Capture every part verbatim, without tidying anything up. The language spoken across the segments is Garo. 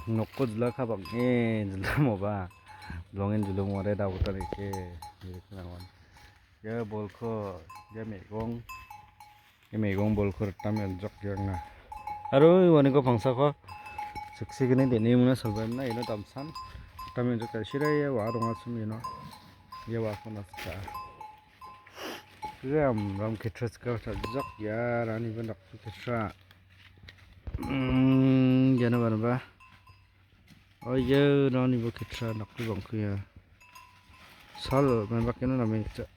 Nokko jilaka bang·e jilamoba. Bilongen jilimo ore daogital rike. Ia bolko, ia me·gong. Ia me·gong bolko ritame on·jokjokna. Aro uaniko pangsako siksigni de·nimuna salbaimna ino damsan. Ritame on·jokja sira ia wa dongasim ino. Ia wako nasika. Ram, ram ketra sika chajak ia rani bendak ketra. Hmm, iano barba. Oye, nonibo ketra nakku bangkuya. Sal, membakeno name cha-,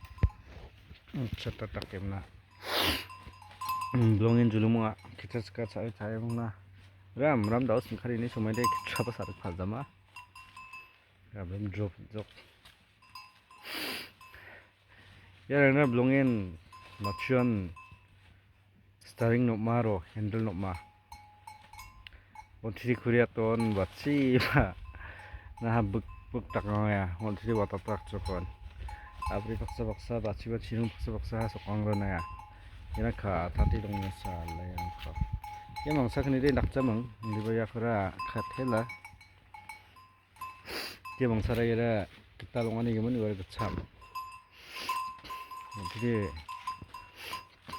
cha tatakemna. Hmm, bilongen julumonga ketra sika cha·e cha·e mongna. Ram, ram daus singkarini somaide ketraba sarik paljama. Ram, ram drop jok. Ia rengna bilongen matchuan. Staring nokma aro handle nokma. Ontiri kuriaton batsi ba. Naha bik bik dakangaya. Ontiri watatrak chokon. Abri paksa paksa batsi ba chinung paksa paksa ha sokang ronaya. Ina ka tati dongna sa layang ka. Ia mangsa kini de nakjamang. Indiba ia kora katela. Dia bangsara iara gital ong·anigimin iara gitcham. Jadi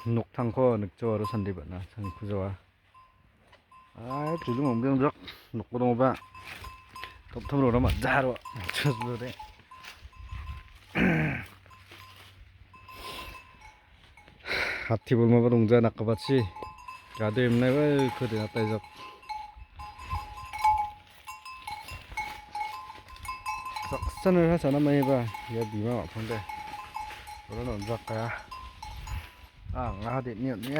noktangko nikjo aro sandi bana sangkujawa. Ai, tujung ombiang jak nokko dongba. Toptom rora ma jaro. Chus bro de. Hati bolmaba dongja nakabachi. Gado emnai bai kode nataijak. Saksa nara sana maiba ia bima mapangde. Ora nonjak kaya. Ah, nga de ni ni.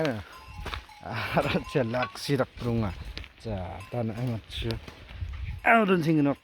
Ara chelak sirak prunga. Ja, tan amat chu. Au don singnok.